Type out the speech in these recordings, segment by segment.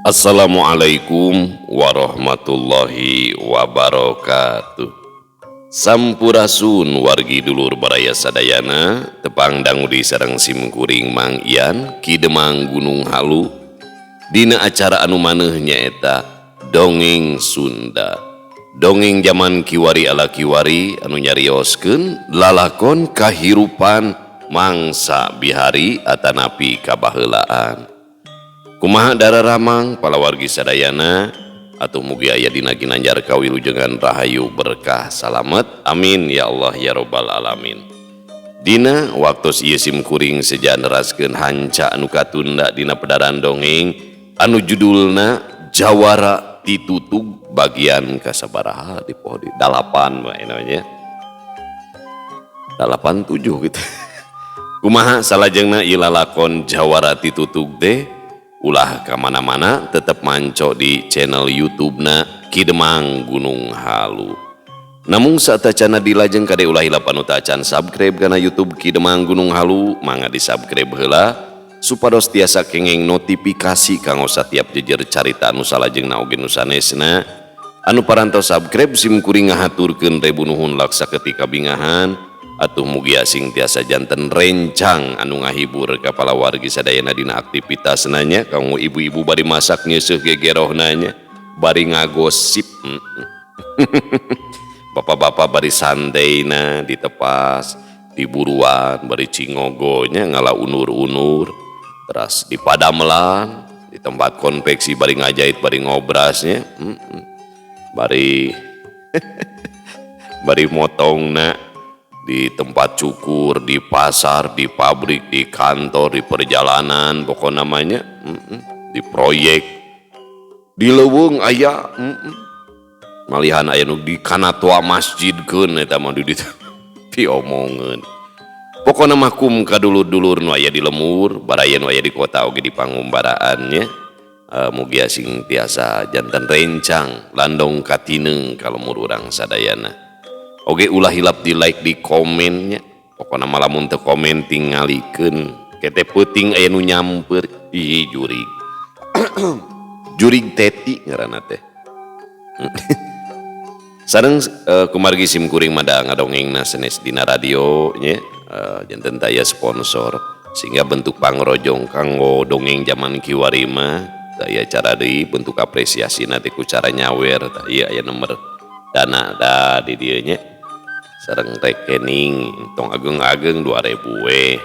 Assalamualaikum warahmatullahi wabarakatuh. Sampurasun wargi dulur baraya sadayana, tepang dangu di sareng sim kuring Mang Ian Ki Demang Gunung Halu dina acara anu maneuh nyaeta Dongeng Sunda. Dongeng jaman kiwari ala kiwari anu nyarioskeun lalakon kahirupan mangsa bihari atanapi kabaheulaan. Kumaha dararamang palawargi sadayana atuh mugi aya dina ginanjar kawilujengan rahayu berkah salamet, amin ya Allah ya robbal alamin. Dina waktos ieu sim kuring seja neraskeun hanca anu katunda dina pedaran dongeng anu judulna Jawara Titutug bagian kasabaraha di poho di dalapan mah namanya dalapan tujuh gitu. Kumaha salajengna ieu lalakon Jawara Titutug teh? Ulah kamana-mana, tetep manco di channel YouTube-na Ki Demang Gunung Halu. Namun saatacana dilajeng, kade ulah hilap anu tacan subscribe kana YouTube Ki Demang Gunung Halu, mangga di subscribe heula supados tiasa kenging notifikasi kanggo satiap jejer carita anu salajengna oge nu sanesna. Anu parantos subscribe, sim kuring ngahaturkeun rebu nuhun laksa ketika bingahan. Atuh mugi sing tiasa janten rencang anu ngahibur ka palawargi sadayana dina aktivitas nanya, kanggo ibu-ibu bari masak nyeuseuh gegeroh nanya bari ngagosip, bapak-bapak bari santai na ditepas di buruan bari cingogonya ngala unur-unur, teras di padamelan di tempat konveksi bari ngajahit bari ngobrasnya, bari bari motongna di tempat cukur, di pasar, di pabrik, di kantor, di perjalanan, pokok namanya di proyek, di leuweung aya, malihan aya nu di kanatua masjid keun eta mah di ditu diomongeun. Pokona mah kum ka dulur-dulur nu aya di lemur, baraya nu aya di kota oge di pangumbaraan nya. Mugia sing tiasa janten rencang landong katineng ka lemur urang sadayana. Oge ulah hilap di like, di komennya. Pokona mah lamun teu komen tingalikeun kete peuting aya nu nyamper. Ih, jurig. Jurig teti ngaranna teh. Sareng kumargi sim kuring mah da ngadongengna sanes dina radio nya, janten taya sponsor sehingga bentuk pangrojong kanggo dongeng zaman kiwari mah taya cara deui bentuk apresiasi nanti ku cara nyawer. Tah ieu aya nomor dana da di dieu nya sareng rekening, tong ageng-ageng, 2000 we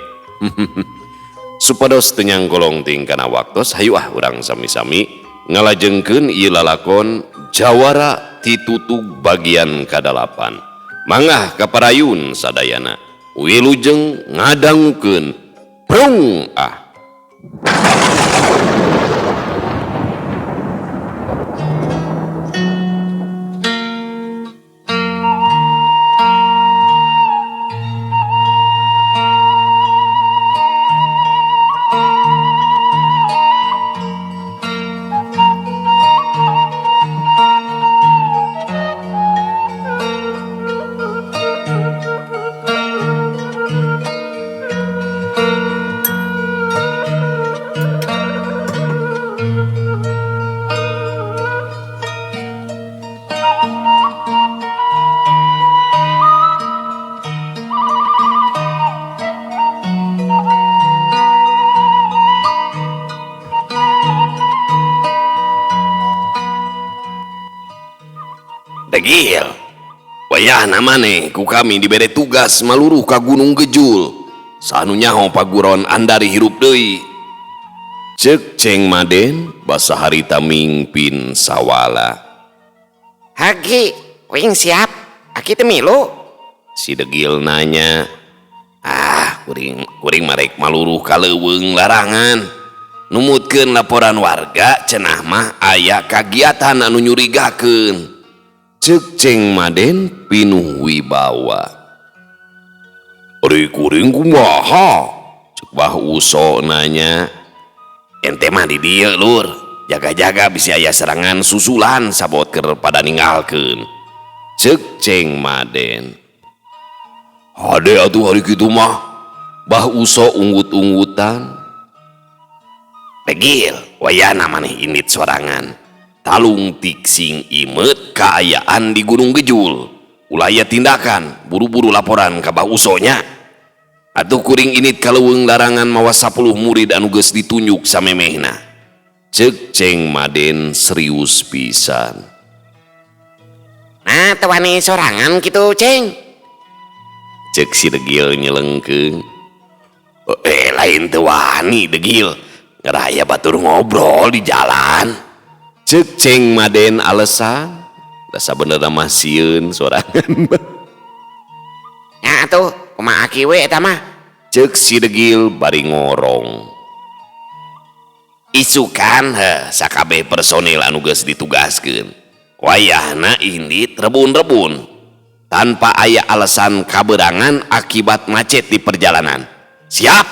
supados teu nyangkolong ting kana waktos. Hayu ah, urang sami-sami ngalajengkeun ieu lalakon Jawara Titutug bagian kadalapan. Mangga kaparayun sadayana, wilujeng ngadangukeun. Prung ah. Degil, wayahna maneh ku kami dibere tugas maluruh ka Gunung Gejul. Saha nu nyaho paguron Andari hirup deui. Cek Ceng Maden basa harita mingpin sawala. Hagi, kuring siap. Aki teu milu. Si Degil nanya. Ah, kuring kuring marek maluruh ka leuweung larangan. Numutkeun laporan warga, cenah mah aya kagiatan anu nyurigakeun. Cek Ceng Maden pinuh wibawa. Ari kuring kumaha? Cek Bah Uso nanya. Ente mah di dieu, lur. Jaga-jaga bisi aya serangan susulan sabot keur pada ninggalkeun. Cek Ceng Maden. Hade atuh hari kitu mah. Bah Uso unggut-unggutan. Degil, wayahna maneh indit sorangan. Talungtik sing imet kaayaan di Gunung Gejul. Ulah aya tindakan, buru-buru laporan ka Bah Uso nya. Atuh kuring indit ka leuweung larangan mawa 10 murid anu geus ditunjuk samemehna. Ceuk Ceng Maden serius pisan. Nah, teu wani sorangan kitu, Ceng. Ceuk si Degil nyelengkeung. Lain teu wani, Degil. Ngeraya batur ngobrol di jalan. Ceuk Ceng Maden alesan. Da sabenerna mah sieun sorangan. Ya atuh, kumaha aki we eta mah? Ceuk si Degil bari ngorong. Isukan heh sakabeh personil anu geus ditugaskeun. Wayahna indit rebun-rebun. Tanpa aya alasan kaberangan akibat macet di perjalanan. Siap?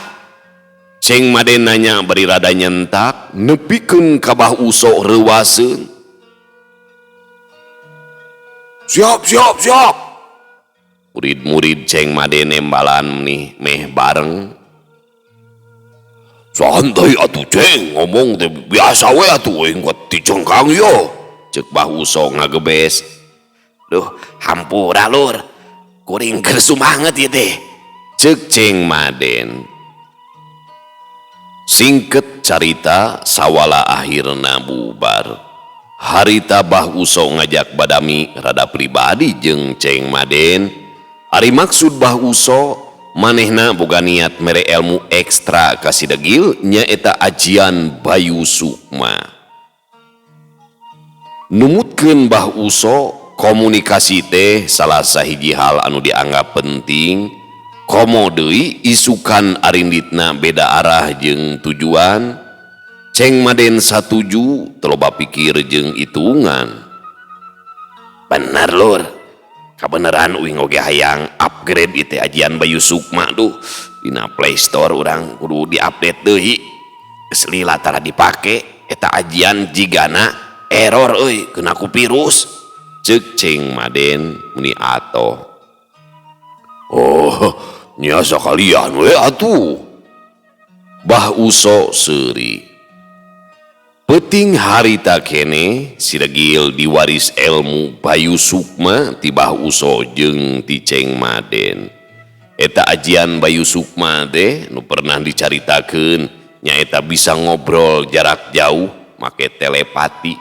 Ceng Maden nanya bari rada nyentak nepikeun ka Bah Uso reuwaseun. Siap, siap, siap. Murid-murid Ceng Maden nembalan nih meh bareng. Santai atuh Ceng, ngomong teh biasa we atuh aing kuat dicengkang yo. Ceuk Bah Uso ngagebes. Duh, hampura lur. Kuring keur sumanget ieu teh. Ceuk Ceng Maden. Singket carita sawala akhirna bubar. Harita Bah Uso ngajak badami rada pribadi jeung Ceng Maden. Ari maksud Bah Uso manehna boga niat mere ilmu ekstra ka si Degil nyaeta ajian Bayu Sukma. Numutkeun Bah Uso komunikasi teh salah sahiji hal anu dianggap penting. Komo deui isukan arinditna beda arah jeung tujuan. Ceng Maden satuju teu loba pikir jeung hitungan. Bener lur, kabeneran uing oge hayang upgrade ieu teh ajian Bayu Sukma duh. Dina Play Store urang kudu diupdate deui. Geus lila tara dipake eta ajian jigana error euy kena ku virus. Ceuk Ceng Maden meni atoh. Oh, nya sakalian we atuh. Bah Uso seuri. Peuting harita kene si Degil diwaris ilmu Bayu Sukma ti Bah Uso jeung ti Ceng Maden. Eta ajian Bayu Sukma teh nu pernah dicaritakeun nyaeta bisa ngobrol jarak jauh make telepati.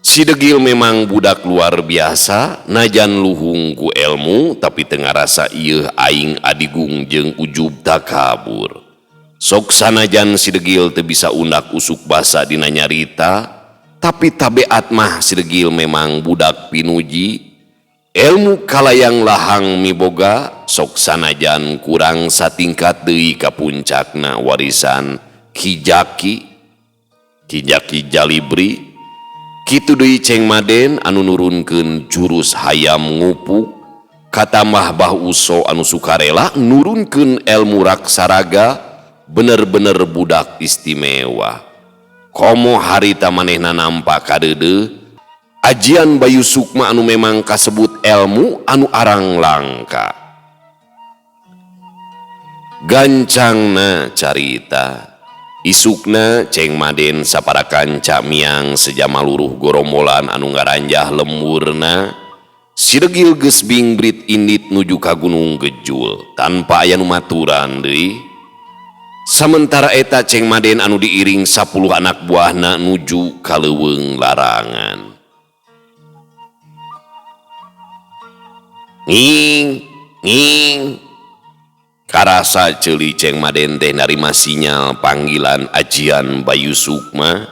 Si Degil memang budak luar biasa, najan luhung ku ilmu tapi teu ngarasa ieu aing adigung jeung ujub takabur. Sok sanajan si Degil teu bisa undak usuk basa dina nyarita, tapi tabeat mah si Degil memang budak pinuji. Ilmu kalayang lahang miboga, sok sanajan kurang satingkat deui ka puncakna warisan Kijaki, Kijaki Jalibri. Kitu deui Ceng Maden anu nurunkeun jurus hayam ngupuk, katambah Bah Uso anu sukarela nurunkeun ilmu raksaraga, bener-bener budak istimewa. Komo harita manehna nampa kadeudeuh, ajian Bayu Sukma anu memang kasebut ilmu anu arang langka. Gancangna carita. Isukna Ceng Maden sapara kanca miang sejama luruh gorombolan anu ngaranjah lemburna. Si Degil geus bingbrit indit nuju ka Gunung Gejul tanpa aya nu maturan deui. Samentara eta Ceng Maden anu diiring 10 anak buahna nuju ka leuweung larangan. Nging, nging. Karasa ceuli Ceng Maden teh narima sinyal panggilan ajian Bayu Sukma.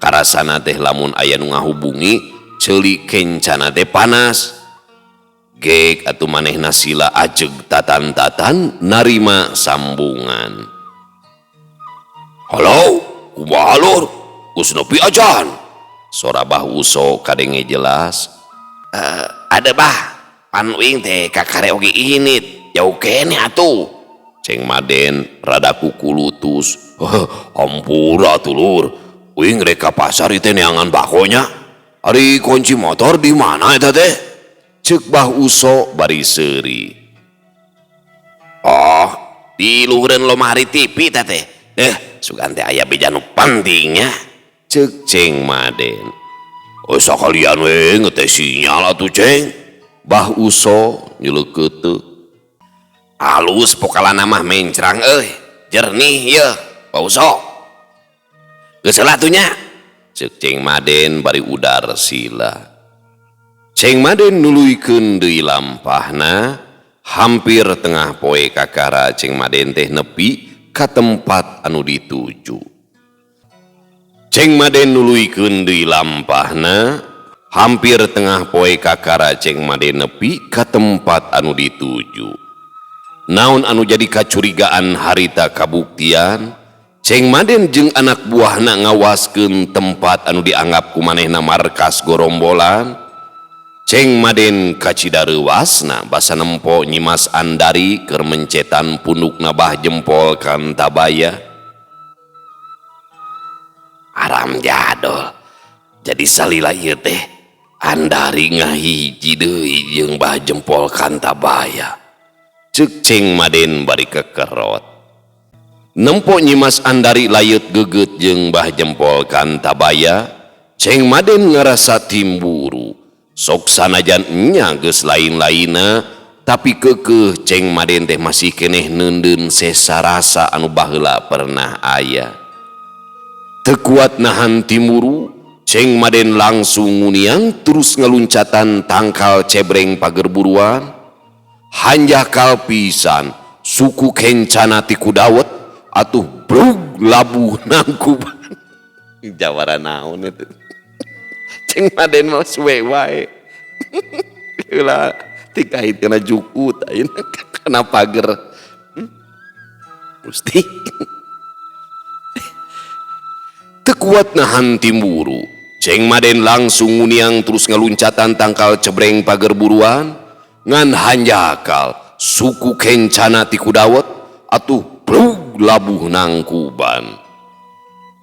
Karasana teh lamun aya nu ngahubungi ceuli kencana teh panas. Gek atuh manehna sila ajeg tatan-tatan narima sambungan. Halo, kumaha lur? Geus nepi acan? Sora Bah Uso kadenge jelas. Ada bah, pan uing teh kakare oge init. Jauh kene atuh. Ceng Maden rada kukulutus. Hampura atuh lur. Uing rek ka pasar ieu teh neangan bakonya. Ari kunci motor di mana eta teh? Ceuk Bah Uso bari seuri. Ah, Di luhureun lomari TV teh teh. Sugan teh aya beja nu penting nya. Cek Ceng Maden. Oh sakalian we ngetes sinyal atuh Ceng. Bah Uso nyeleukeuteuh. Alus pokalana mah mencrang euy. Jernih yeuh, Bah Uso. Geus heula atuh nya. Cek Ceng Maden bari udar sila. Ceng Maden nuluykeun deui lampahna, hampir tengah poe kakara Ceng Maden teh nepi ka tempat anu dituju. Ceng Maden nuluykeun deui lampahna, hampir tengah poe kakara Ceng Maden nepi ka tempat anu dituju. Naon anu jadi kacurigaan harita kabuktian? Ceng Maden jeung anak buahna ngawaskeun tempat anu dianggap ku manehna markas gorombolan. Ceng Maden kacida reuwasna basa nempo Nyimas Andari keur mencetan pundukna Bah Jempol Kantabaya. Aram jadol. Jadi salila ieu teh Andari ngahiji deui jeung Bah Jempol Kantabaya. Ceuk Ceng Maden bari kekerot. Nempo Nyimas Andari layeut geget jeung Bah Jempol Kantabaya, Ceng Maden ngarasa timburu. Sok sanajan nya geus lain-lainna, tapi keukeuh Ceng Maden teh masih keneh neundeun sesa rasa anu baheula pernah aya. Teu kuat nahan timburu, Ceng Maden langsung nguniang terus ngaluncatan tangkal cebreng pager buruan. Hanjakal pisan suku kencana ti kudawet atuh brug labuh nangkuban. Jawara naon itu? Ceng Maden mah suwe wae. Heula tikait kana jukut ayeuna kana pager. Gusti. Teu kuat nahan timburu. Ceng Maden langsung nguniang terus ngaluncatan tangkal cebreng pager buruan. Ngan hanjakal suku kencana ti kudawet atuh brug labuh nangkuban.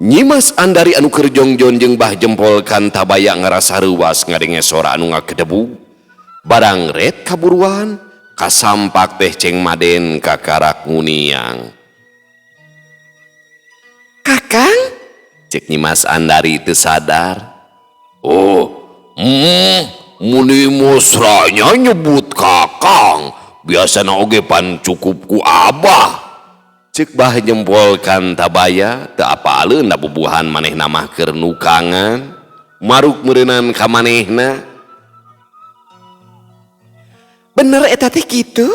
Nyimas Andari anu keur jongjon jeung Bah Jempol Kantabaya ngarasa reuwas ngadenge sora anu ngakedebug. Barang ret kaburuan kasampak teh Ceng Maden kakarak nguniang. Kakang? Cek Nyimas Andari teu sadar. Oh, muni musranya nyebut kakang, biasana oge pan cukup ku abah. Cek Bah Jempol Kantabaya teu apaleun da bubuhan manehna mah keur nukangan, maruk meureunan ka manehna. Bener eta teh kitu?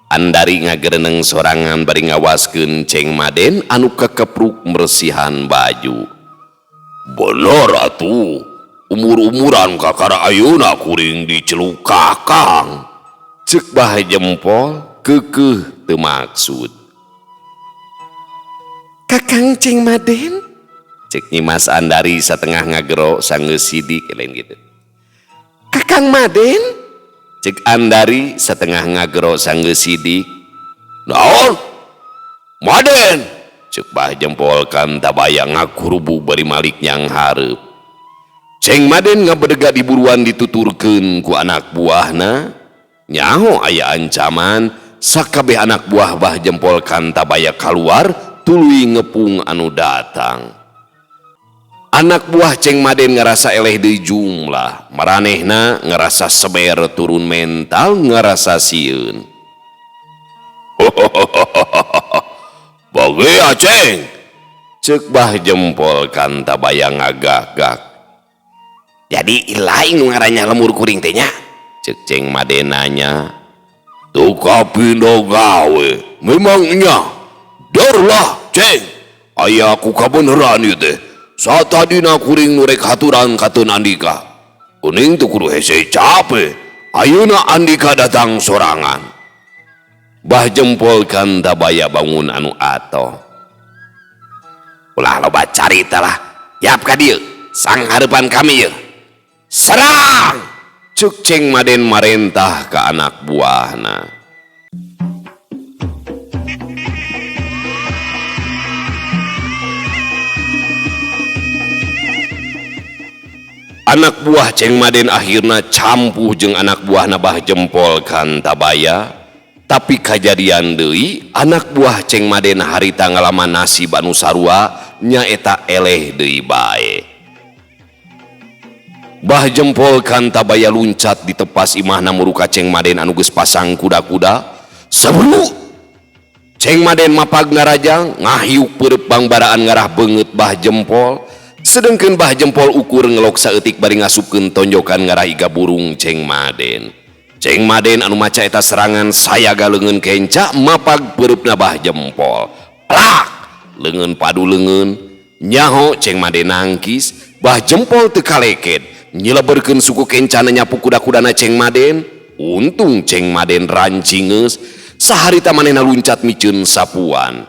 Andari ngagereneng sorangan bari ngawaskeun Ceng Maden anu kekepruk mersihan baju. Bener atuh, umur-umuran kakara ayeuna kuring diceluk kakang. Cek Bah Jempol keukeuh teu maksud. Kakang Ceng Maden? Cek Nyimas Andari satengah ngagero sanggeus sidik lain gitu. Kakang Maden? Cek Andari satengah ngagero sanggeus sidik. Naon? Maden? Cek Bah Jempol Kantabaya ngakurubug bari malik nyang hareup. Ceng Maden ngabedega diburuan dituturkeun ku anak buahna. Nyaho aya ancaman sakabeh anak buah Bah Jempol Kantabaya kaluar tuluy ngepung anu datang. Anak buah Ceng Maden ngerasa eleh deui jumlah, maranehna ngerasa seber turun mental, ngerasa sieun. Bagea Ceng, cek Bah Jempol Kantabaya ngagak-gak. Jadi lain nu ngarannya lemur kuring teh nya? Cek Ceng Maden nanya. Tuh kapindo gawe, memangnya. Dorlah Ceng, aya ku kabeneran ieu teh. Satadina kuring nu rek haturan kateun Andika. Kuning teu kudu hese cape. Ayeuna Andika datang sorangan. Bah Jempol Kantabaya bangun anu atoh. Ulah loba carita lah. Yap ka dieu, sang hareupan kami yeuh. Serang! Cek Ceng Maden marentah ka anak buahna. Anak buah Ceng Maden akhirna campuh jeung anak buahna Bah Jempol Kantabaya. Tapi kajadian deui anak buah Ceng Maden harita ngalaman nasib anu sarua nyaeta eleh deui bae. Bah Jempol Kantabaya luncat di tepas imahna muruka Ceng Maden anu geus pasang kuda-kuda. Sebru Ceng Maden mapag ngarajang ngahiuk peureub bangbaraan ngarah beungeut Bah Jempol. Sedengkeun Bah Jempol ukur ngelok saeutik bari ngasupkeun tonjokan ngarah iga burung Ceng Maden. Ceng Maden anu maca eta serangan sayaga leungeun kenca mapag peureupna Bah Jempol. Plak! Leungeun padu leungeun. Nyaho Ceng Maden nangkis, Bah Jempol teu kaleket. Nyileberkeun suku kencana nyapu kuda-kudana Ceng Maden. Untung Ceng Maden rancingeus, saharita manehna luncat miceun sapuan.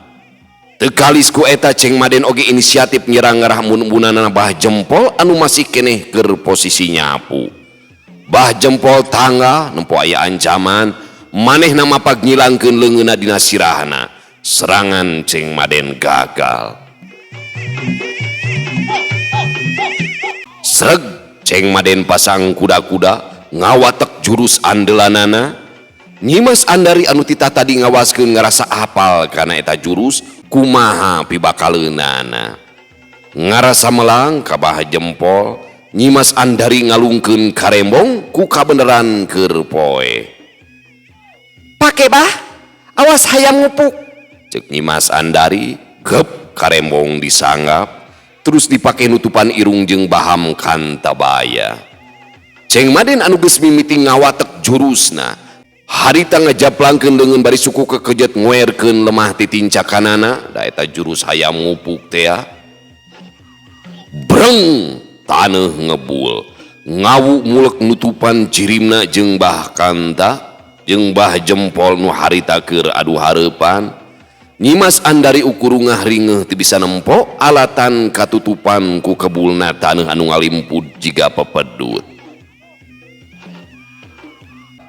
Teu kalis ku eta Ceng Maden oge inisiatif nyerang ngarah mun-munana Bah Jempol anu masih keneh keur posisi nyapu. Bah Jempol tangga nempo aya ancaman, manehna mapag nyilangkeun leungeunna dina sirahna. Serangan Ceng Maden gagal. Sreg Ceng Maden pasang kuda-kuda ngawatek jurus andelanana. Nyimas Andari anu tita tadi ngawaskeun ngarasa apal kana eta jurus kumaha pibakaleunana. Ngarasa melang ka Bah Jempol, Nyimas Andari ngalungkeun karembong ku kabeneran keur poe. Pake bah, awas hayam ngupuk. Cek Nyimas Andari, gep karembong disanggap, terus dipake nutupan irung jeung Baham Kantabaya. Ceng Maden anu geus mimiti ngawatek jurusna, harita ngajaplangkeun leungeun bari suku kekejet ngoerkeun lemah titincakanana, da eta jurus hayam ngupuk tea. Breng taneuh ngebul, ngawu mulek nutupan jirimna jeung Bah Kanta jeung Bah Jempol nu harita keur adu hareupan. Nyimas Andari ukurungah ringeuh teu bisa nempo alatan katutupan ku kebulna taneuh anu ngalimpud jiga pepedut.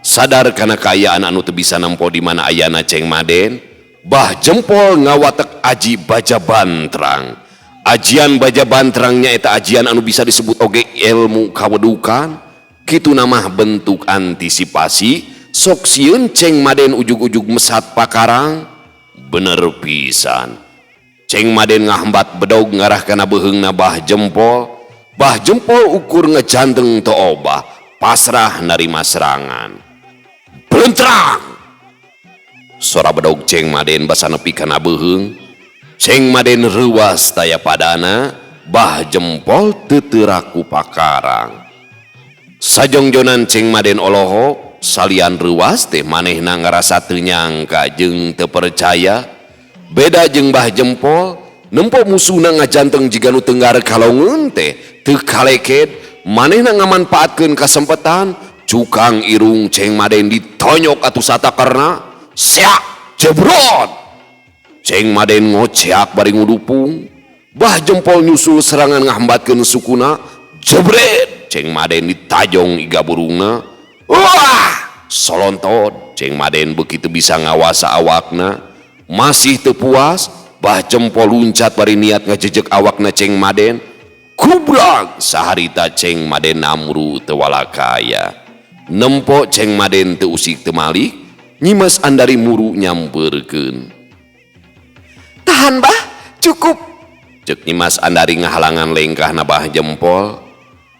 Sadar kana kaayaan anu teu bisa nempo di mana ayana Ceng Maden, Bah Jempol ngawatek aji baja bantrang. Ajian baja bantrang nyaeta ajian anu bisa disebut oge ilmu kawedukan. Kitu namah bentuk antisipasi sok sieun Ceng Maden ujug-ujug mesat pakarang. Bener pisan. Ceng Maden ngahambat bedog ngarah kana beuheungna Bah Jempol. Bah Jempol ukur ngejanteng teu obah, pasrah narima serangan. Blentrang! Sora bedog Ceng Maden basa nepi kana beuheung. Ceng Maden reuwas taya padana, Bah Jempol teu teu pakarang. Sajongjonan Ceng Maden olohok, salian reuwas teh manehna ngarasa teu nyangka jeung teu percaya. Beda jeung Bah Jempol, nempo musuhna ngajanteng jiga nu tenggar kalongeun teh teu kaleket, manehna ngamanfaatkeun kasempatan. Cukang irung Ceng Maden ditonyok atuh satakerna, seak jebrot. Ceng Maden ngoceak bari ngudupung. Bah Jempol nyusul serangan ngahambatkeun sukuna, jebret. Ceng Maden ditajong iga burungna. Wah, solontot. Ceng Maden begitu bisa ngawasa awakna. Masih teu puas, Bah Jempol luncat bari niat ngajejek awakna Ceng Maden. Kubrag saharita Ceng Maden namru teu walakaya. Nempo Ceng Maden teu usik teu malik, Nyimas Andari muru nyamperkeun. Tahan bah, cukup. Cek Nyimas Andari ngahalangan lengkahna Bah Jempol.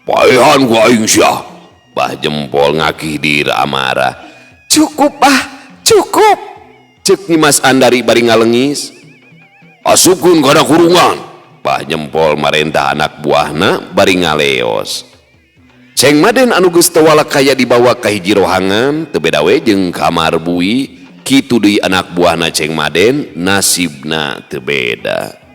Paehan ku aing sia. Bah Jempol ngakih dir amarah. Cukup bah, cukup. Cek Nyimas Andari bari ngalengis. Asupkeun kana kurungan. Bah Jempol marentah anak buahna bari ngaleos. Ceng Maden anu geus teu walakaya dibawa ka hiji rohangan teu beda we jeung kamar bui, kitu deui anak buahna Ceng Maden nasibna teu beda.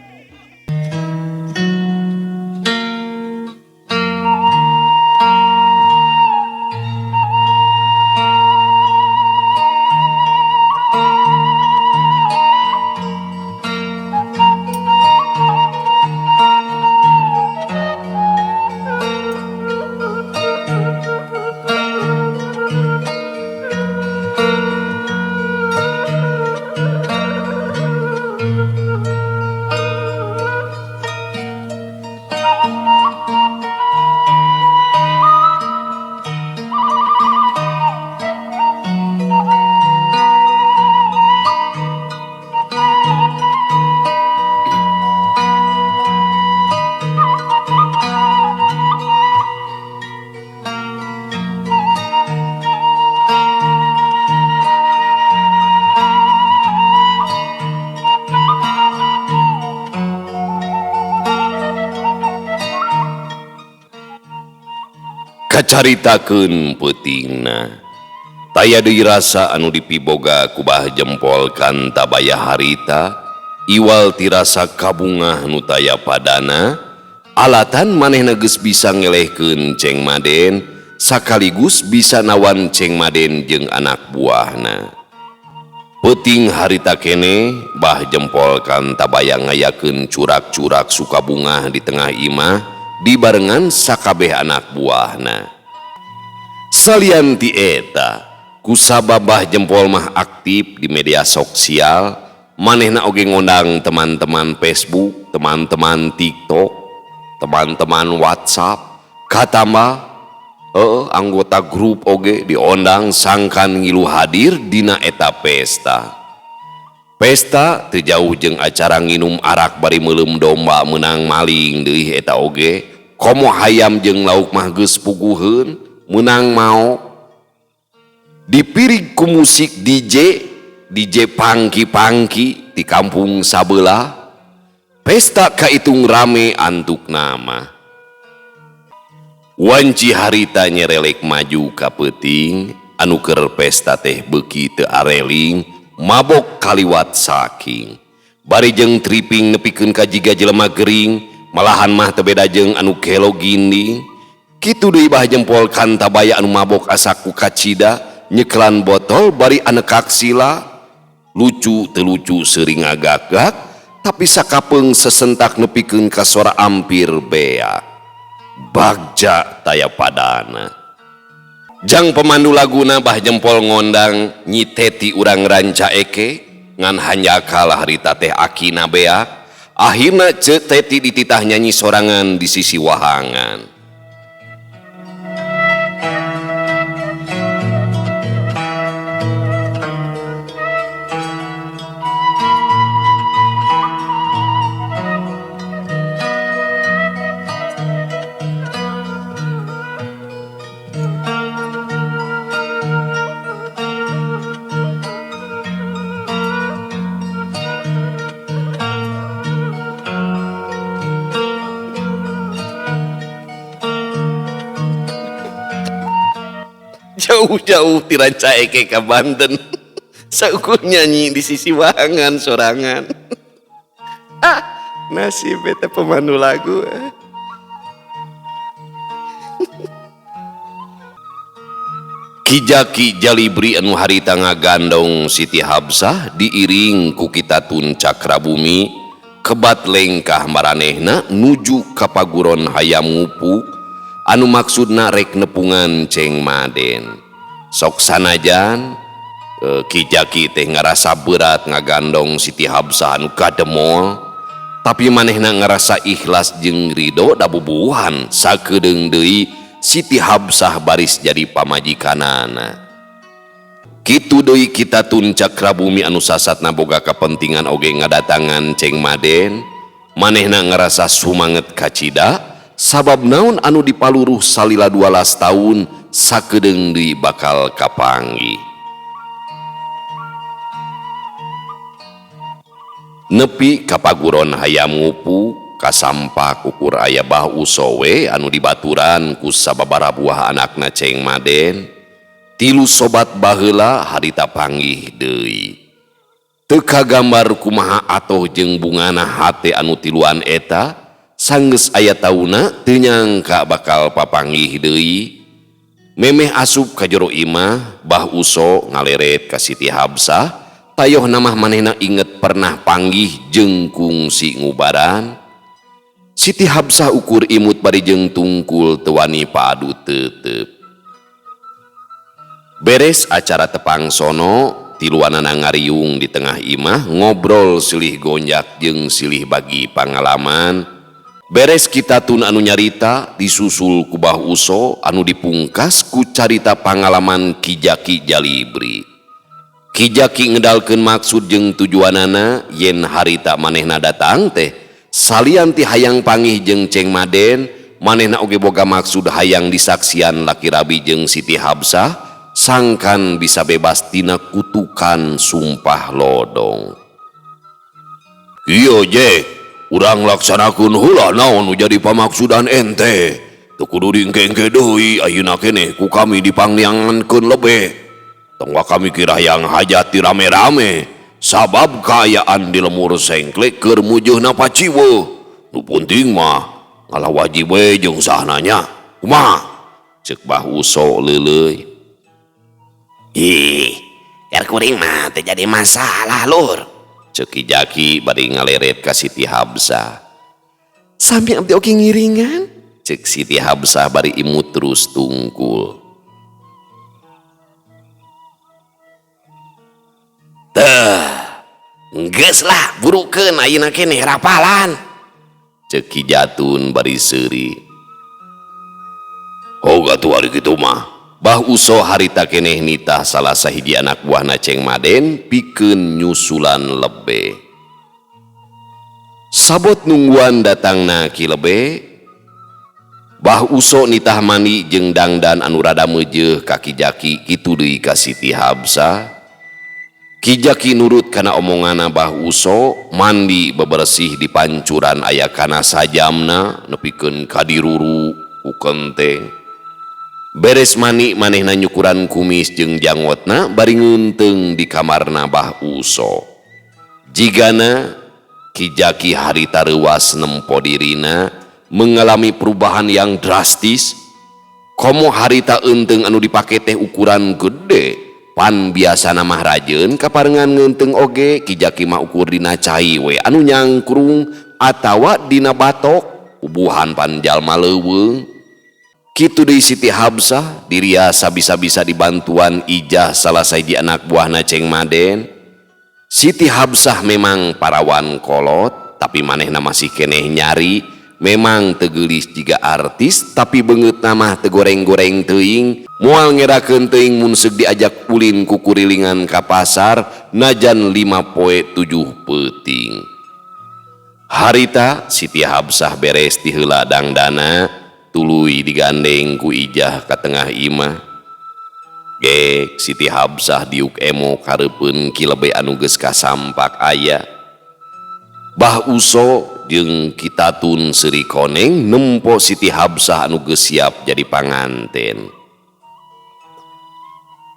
Kacaritakeun peutingna. Taya deui rasa anu dipiboga ku Bah Jempol Kantabaya harita, iwal ti rasa kabungah nu taya padana, alatan manehna geus bisa ngelehkeun Ceng Maden, sakaligus bisa nawan Ceng Maden jeung anak buahna. Peuting harita keneh, Bah Jempol Kantabaya ngayakeun curak-curak sukabungah di tengah imah dibarengan sakabeh anak buahna. Salian ti eta, kusabab Bah Jempol mah aktif di media sosial, manehna oge ngondang teman-teman Facebook, teman-teman TikTok, teman-teman WhatsApp, katambah anggota grup oge diondang sangkan ngilu hadir dina eta pesta. Pesta teu jauh jeung acara nginum arak bari meuleum domba meunang maling deui eta oge, komo hayam jeung lauk mah geus puguheun meunang maok. Dipirig ku musik DJ, DJ pangki-pangki di kampung sabelah. Pesta kaitung rame antuk nama. Wanci harita nyerelek maju ka peuting, anu keur pesta teh beuki teu areling, mabok kaliwat saking. Bari jeung tripping nepikeun ka jiga jelema gering, malahan mah teu beda jeung anu gelo ginding. Kitu deui Bah Jempol Kantabaya anu mabok asa ku kacida, nyekelan botol bari anekak sila. Lucu teu lucu seuring ngagagak, tapi sakapeung sesentak nepikeun ka sora ampir beak. Bagja taya padana. Jang pemandu laguna Bah Jempol ngondang nyiteti urang Rancaekek ngan hanjakal harita teh akina beak. Akhirna Ceu Teti dititah nyanyi sorangan di sisi wahangan. Jauh-jauh ti Rancaekek ka Banten. Saukur nyanyi di sisi wahangan sorangan. Ah, nasib eta pemandu lagu. Ki Jaki Jalibri anu harita ngagandong Siti Habsah diiring ku Kitatun Cakrabumi kebat lengkah maranehna nuju ka paguron hayam ngupuk anu maksudna rek nepungan Ceng Maden. Sok sanajan Ki Jaki teh ngarasa berat ngagandong Siti Habsah anu kademol, tapi manehna ngarasa ikhlas jeung ridho da bubuhan sakedeung deui Siti Habsah baris jadi pamajikanana. Kitu deui Kitatun Cakrabumi anu sasatna boga kapentingan oge ngadatangan Ceng Maden, manehna ngarasa sumanget kacida sabab naon anu dipaluruh salila 12 tahun sakedeung deui bakal kapanggih. Nepi ka paguron hayam ngupu kasampak ukur aya Bah Usowe anu dibaturan ku sababaraha buah anakna Ceng Maden. Tilu sobat baheula harita panggih deui. Teu kagambar kumaha atoh jeung bungana hate anu tiluan eta, sanggeus aya tauna teu nyangka bakal papanggih deui. Memeh asup ka jero imah, Bah Uso ngaleret ka Siti Habsah, tayoh namah manehna inget pernah panggih jeung kungsi ngubaran. Siti Habsah ukur imut bari jeung tungkul teu wani padu tetep. Beres acara tepang sono, tiluanana ngariung di tengah imah ngobrol silih gonjak jeung silih bagi pangalaman. Beres Kitatun anu nyarita disusul ku Bah Uso anu dipungkas ku carita pangalaman Ki Jaki Jalibri. Ki Jaki ngedalkeun maksud jeung tujuanana yen harita manehna datang teh salian ti hayang pangih jeung Ceng Maden, manehna oge boga maksud hayang disaksian laki rabi jeung Siti Habsah sangkan bisa bebas tina kutukan sumpah lodong. Iya je, urang laksanakeun heula naon nu jadi pamaksudan ente. Teu kudu diengke-engke deui ayeuna keneh ku kami dipangneangankeun lebe. Tong waka mikir hayang hajat di rame-rame sabab kaayaan di lemur sengklek keur mujeuhna paciweuh. Nu penting mah ngalah wajib we jeung sahna nya. Kumaha? Ceuk Bah Uso leuleuy. Ih, keur kuring mah teu jadi masalah lur. Ceuk Ki Jaki bari ngaleret ka Siti Habsah. Sami abdi oge ngiringan. Ceuk Siti Habsah bari imut terus tungkul. Teh, geus lah burukeun ayeuna keneh rapalan. Ceuk Ki Jatun bari seuri. Oh atuh ari kitu mah. Bah Uso harita keneh nitah salah sahiji anak buahna Ceng Maden pikeun nyusulan lebe. Sabot nungguan datangna Ki Lebe, Bah Uso nitah mandi jeung dangdan anu rada meujeuh ka Ki Jaki kitu deui ka Siti Habsah. Ki Jaki nurut kana omongana Bah Uso, mandi bebersih di pancuran aya kana sajamna nepikeun ka diruru ku kenteng. Beres mandi manehna nyukuran kumis jeung janggotna bari ngeunteung di kamarna Bah Uso. Jigana Ki Jaki harita reuas nempo dirina mengalami perubahan yang drastis. Komo harita eunteung anu dipake teh ukuran gede. Pan biasana mah rajeun kaparengan ngeunteung oge Ki Jaki mah ukur dina cai we anu nyangkrung atawa dina batok ubuhan pan jalma leuweung. Kitu deui Siti Habsah diriasa bisa-bisa dibantuan Ijah salah sahiji anak buahna Ceng Maden. Siti Habsah memang parawan kolot tapi manehna masih keneh nyari. Memang teu geulis jiga artis tapi beungeutna mah teu goreng-goreng teuing. Moal ngerakeun teuing mun seug diajak ulin ku kurilingan ka pasar najan 5 poe 7 peuting. Harita Siti Habsah beres ti heula dangdana tuluy digandeng ku Ijah ka tengah imah. Gek Siti Habsah diuk emo kareupeun Ki Lebe anu geus kasampak aya. Bah Uso jeung Ki Tatun seuri koneng nempo Siti Habsah anu geus siap jadi panganten.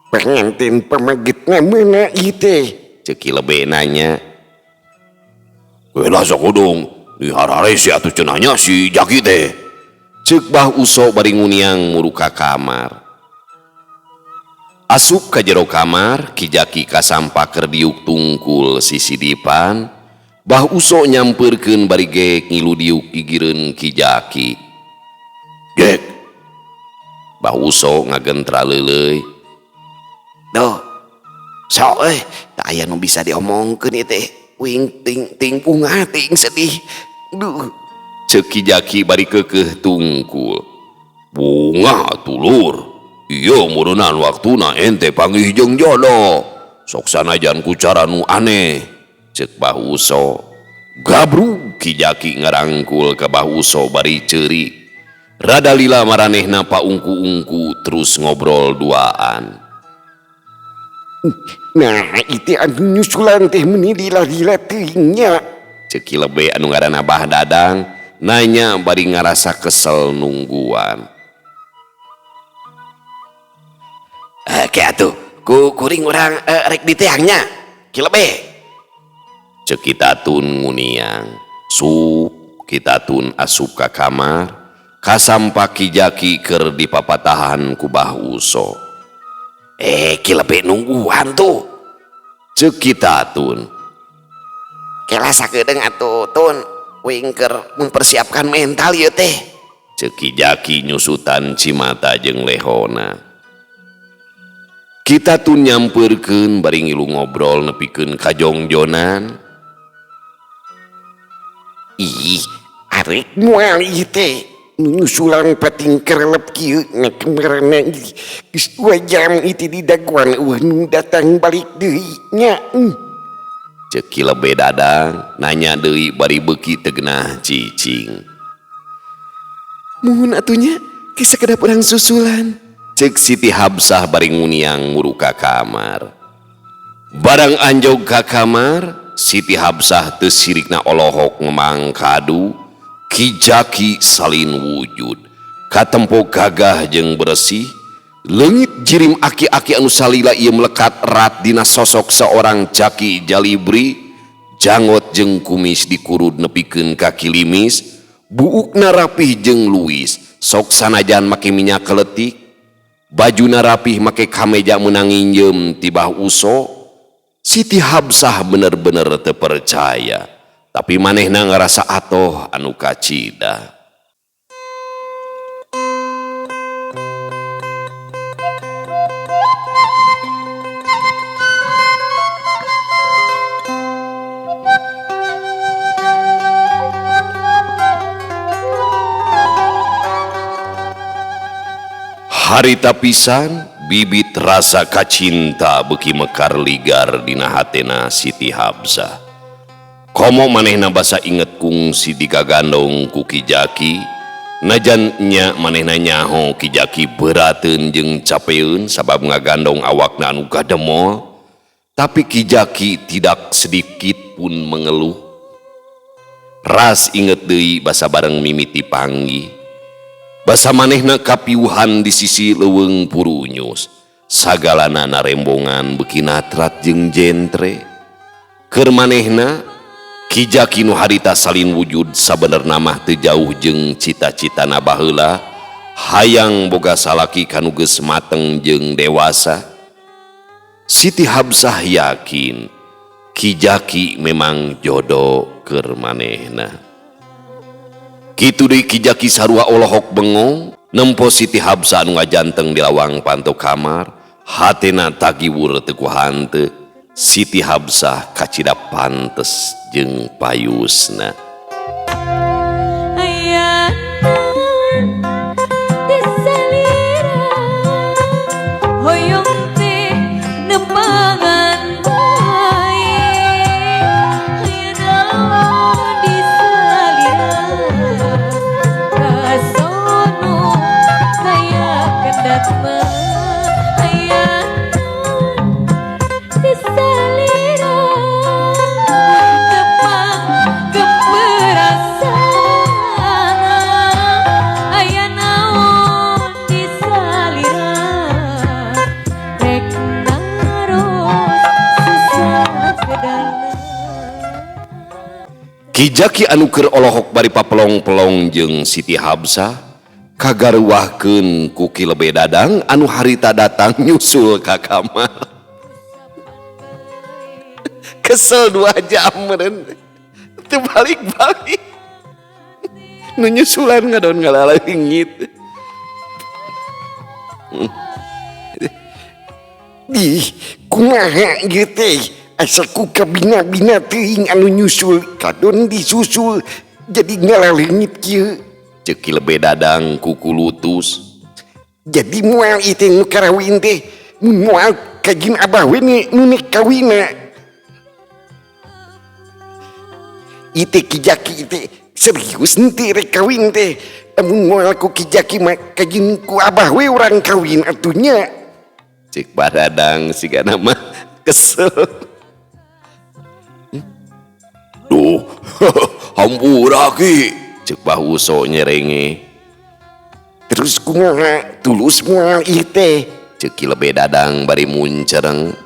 Panganten pamagetna meuna ieu teh? Ceuk Ki Lebe nanya. Welah sakudung dihararese atuh cenah nya si Jaki teh. Ceuk Bah Uso bari nguniang muru ka kamar. Asup ka jero kamar, Ki Jaki kasampak keur diuk tungkul sisidipan. Bah Uso nyampeurkeun bari geek ngilu diuk gigireun Ki Jaki. Gek. Bah Uso ngagentra leuleuy. Duh. Sok euy, teu aya nu bisa diomongkeun ieu teh. Uing ting ting bunga ting sedih. Duh. Ceuk Ki Jaki bari keukeuh tungkul. Bunga atuh lur. Ieu meureunnan waktuna ente panggih jeung jodoh. Sok sanajan ku cara nu aneh. Ceuk Bah Uso. Gabrug Ki Jaki ngarangkul ka Bah Uso bari ceurik. Rada lila maranehna paungku-ungku terus ngobrol duaan. Nah, itu anu nyusulan teh meuni lila-lila teuing nya. Ceuk Ki Lebe anu ngaranna Bah Dadang nanya bari ngarasa kesel nungguan. Ke atuh, ku kuring urang rek diteang nya. Ki Lebe. Ceuk Ki Tatun nguniang. Sup Ki Tatun asup ka kamar, kasampak Ki Jaki keur dipapatahan ku Bah Uso. Ki Lebe nungguan tuh. Ceuk Ki Tatun. Kela sakedeung atuh Tun, uing keur mempersiapkan mental ieu teh. Ceuk Ki Jaki nyusutan cimata jeung lehona. Ki Tatun nyampeurkeun bari ngilu ngobrol nepikeun ka jongjonan. Ih, arek moal ieu teh. Nyusulan pating kerelep kieu na kamarana geus 2 jam itu di daguan eueuh nu datang balik deui nya. Ceuk Ki Lebe Dadang nanya deui bari beuki teu genah cicing. Muhun atuh nya ke sakedap urang susulan. Ceuk Siti Habsah bari nguniang muru ka kamar. Barang anjog ka kamar, Siti Habsah teu sirikna olohok ngemang kadu. Ki Jaki salin wujud. Katempo gagah jeung beresih, leungit jirim aki-aki anu salila ieu melekat erat dina sosok seorang Jaki Jalibri, janggot jeung kumis dikurud nepikeun ka kilimis, buukna rapih jeung luwis, sok sanajan make minyak keletik, bajuna rapih make kameja meunang nginjem ti Bah Uso. Siti Habsah bener-bener teu percaya, tapi manehna ngarasa atoh anu kacida. Harita pisan bibit rasa kacinta beuki mekar ligar dina hatena Siti Habsah. Komo manehna basa inget kungsi digagandong ku Ki Jaki, najan nya manehna nyaho Ki Jaki berateun jeung capeun sabab ngagandong awakna anu gademol, tapi Ki Jaki tidak sedikit pun mengeluh. Ras inget deui basa bareng mimiti panggih. Basa manehna kapiuhan di sisi leuweung purunyus, sagalana narembongan beuki natrat jeung jentre. Keur manehna Ki Jaki nu harita salin wujud sabenerna mah teu jauh jeung cita-citana baheula, hayang boga salaki kanu geus mateng jeung dewasa. Siti Habsah yakin Ki Jaki memang jodoh keur manehna. Kitu deui Ki Jaki sarua olohok bengong nempo Siti Habsah anu ngajanteng di lawang panto kamar, hatena tagiwur teu ku hanteu. Siti Habsah kacida pantes jeung payusna. Ki Jaki anu keur olohok bari papelong-pelong jeung Siti Habsah kagaruahkeun ku Ki Lebe Dadang anu harita datang nyusul ka kamar. Kesel 2 jam meureun teu balik-balik. Nu nyusulan ngadon ngalaleungit. Ih, kumaha ieu teh? Asa ku kabina-bina teuing anu nyusul kadon disusul jadi ngalaleungit kieu. Ceuk Ki Lebe Dadang ku kulutus. Jadi moal ieu teh nu karawin teh, mun moal kajin abah we nu nek kawinna. Ieu teh Ki Jaki teh serius henteu rek kawin teh. Amun moal ku Ki Jaki mah kajin ku abah we urang kawin atuh nya. Ceuk Bah Dadang sigana mah kesel. Duh, hampura Ki, ceuk Bah Uso nyerenge. Terus kumaha tulus moal ieu teh? Ceuk Ki Lebe Dadang bari muncereng.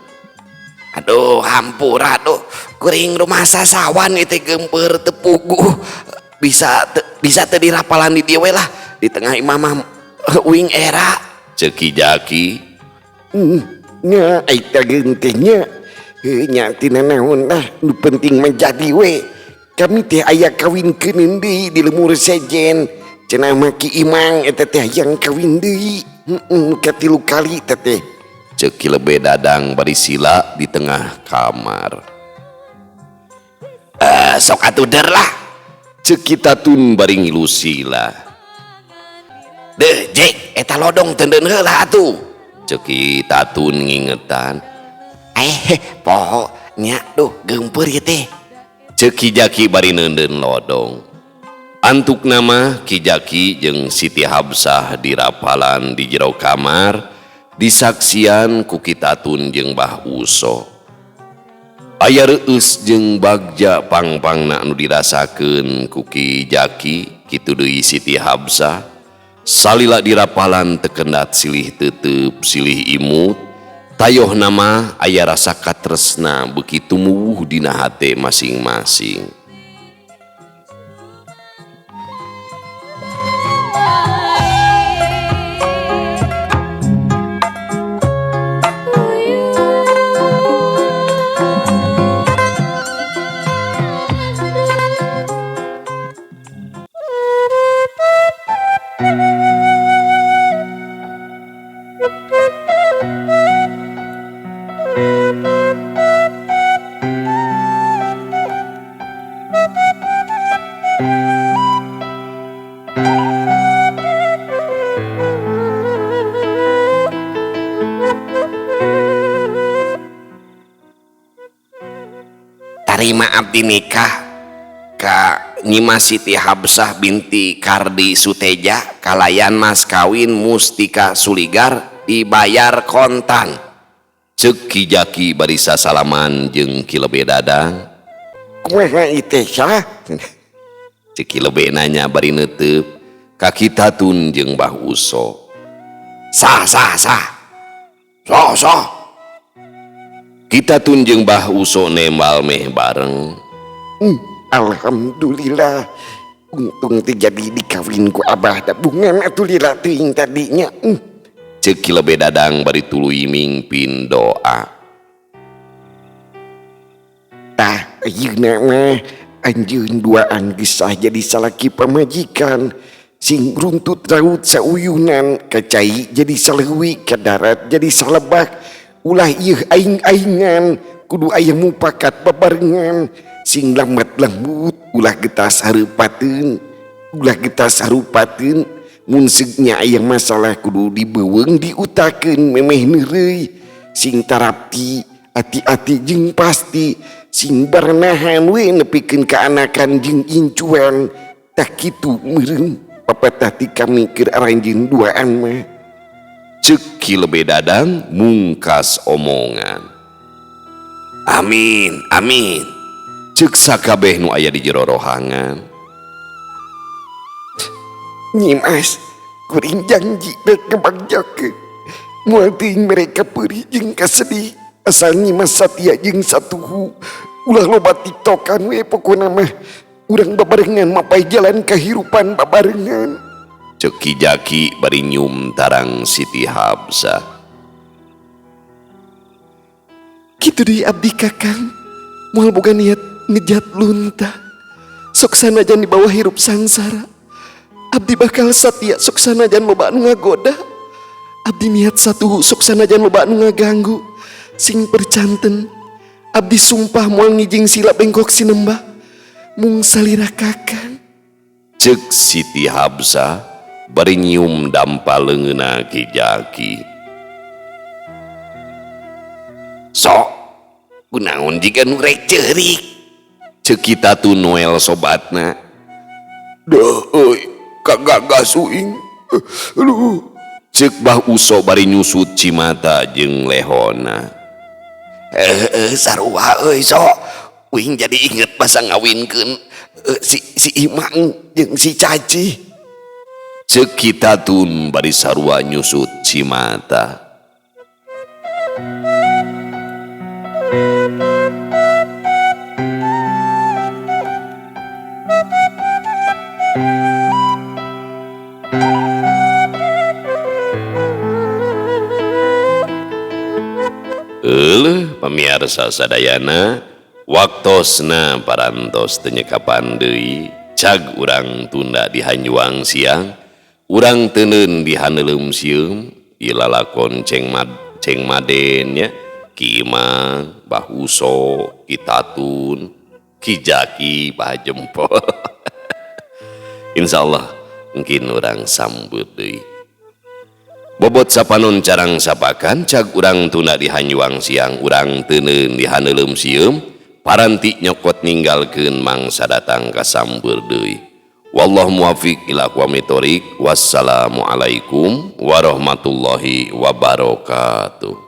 Aduh, hampura aduh, kuring rumah sasawan ieu teh geumpeur teu puguh. Bisa teu dirapalan di dieu we lah, di tengah imah mah uing era. Ceuk Ki Jaki. Nya ai teh teh nya. Heuh nya tina naon lah, nu penting mah jadi we. Kami teh aya kawinkeun deui di lemur sejen. Cenah mah Ki Imang eta teh hayang kawin deui. Heeh, katilu kali teh teh. Ceuk Ki Lebe Dadang bari sila di tengah kamar. Sok atuh der lah. Ceuk Ki Tatun bari ngilu sila. Deh, Jek, eta lodong tendeun heula atuh. Ceuk Ki Tatun ngingetan. Poho nya duh geumpeur ieu teh. Ceuk Ki Jaki bari neundeun lodong. Antuk nama Ki Jaki jeung Siti Habsah dirapalan di jero kamar disaksian ku Ki Tatun jeung Bah Uso. Aya reueus jeung bagja pangpangna anu dirasakeun ku Ki Jaki kitu deui Siti Habsah. Salila dirapalan teu kendat silih teuteup silih imut, tayohna mah aya rasa katresna beuki tumuwuh dina hate masing-masing. Tarima abdi nikah ka Nyimas Siti Habsah binti Kardi Suteja kalayan mas kawin Mustika Suligar dibayar kontan. Ceuk Ki Jaki bari sasalaman jeung Ki Lebe Dadang. Kumaha ieu teh sah? Ceuk Ki Lebe nanya bari neuteup ka Ki Tatun jeung Bah Uso. Sah sah sah. Sah sah. Ki Tatun jeung Bah Uso nembal meh bareng. Alhamdulillah untung teh jadi dikawin ku abah da bungan atuh lila teuing tadinya. Ceuk Ki Lebe Dadang bari tuluy mingpin doa. Tah ayeuna mah anjeun duaan geus sah jadi salaki pamajikan. Sing runtut raut sauyunan ka cai jadi saleuwi ka darat jadi salebak. Ulah ieu aing-aingan kudu aya mupakat babarengan. Sing lambat lembut ulah getas hareupateun, ulah getas harupateun. Mun seugnya aya masalah kudu dibeuweung diutakeun memeh neureuy. Sing tarapti ati-ati jeung pasti sing baranahan we nepikeun ka anakan jeung incuan. Tah kitu meureun papatah ti kami keur aranjeun duaan mah. Ceuk Ki Lebe Dadang mungkas omongan. Amin amin. Ceuk sakabeh nu aya di jero rohangan. Nyimas, kuring janji rek ngebagjakeun. Moal teuing mereka peurih jeung kasedih. Asal Nyimas satia jeung satuhu. Ulah loba tiktokan we pokona mah. Urang babarengan mapai jalan kahirupan babarengan. Ceuk Ki Jaki bari nyum tarang Siti Habsah. Kitu deui abdi kakang, moal boga niat ngejat lunta. Sok sanajan di bawah hirup sangsara, abdi bakal satia sok sanajan loba anu ngagoda. Abdi niat satuhu sok sanajan loba anu ngaganggu. Sing percanten, abdi sumpah moal ngijing sila bengkok sinembah. Mung salira kakang. Ceuk Siti Habsah bari nyium dampa leungeunna Ki Jaki. Sok kunaon jiga nu rek ceurik. Ceuk Ki Tatun Noel sobatna. Duh euy, kagagas uing. Aduh. Ceuk Bah Uso bari nyusut cimata jeung lehona. Sarua euy sok. Uing jadi inget masa ngawinkeun si Imang jeung si Caci. Ceuk Ki Tatun bari sarua nyusut cimata. Euleuh pamiarsa sadayana, waktosna parantos teu nyekapan deui, cag urang tunda di hanjuang siang, urang teuneun di haneuleum sieum, ieu lalakon ceng maden nya, Ki Imang, Bah Uso, Ki Tatun, Ki Jaki, Bah Jempol. Insyaallah mungkin urang sambut deui. Bobot sapanon carang sapakan, cag urang tunda di hanjuang siang, urang teuneun di haneuleum sieum, paranti nyokot ninggalkeun mangsa datang ka sampeur deui. Wallahu muwaffiq ila aqwamit thoriq. Wassalamualaikum warahmatullahi wabarakatuh.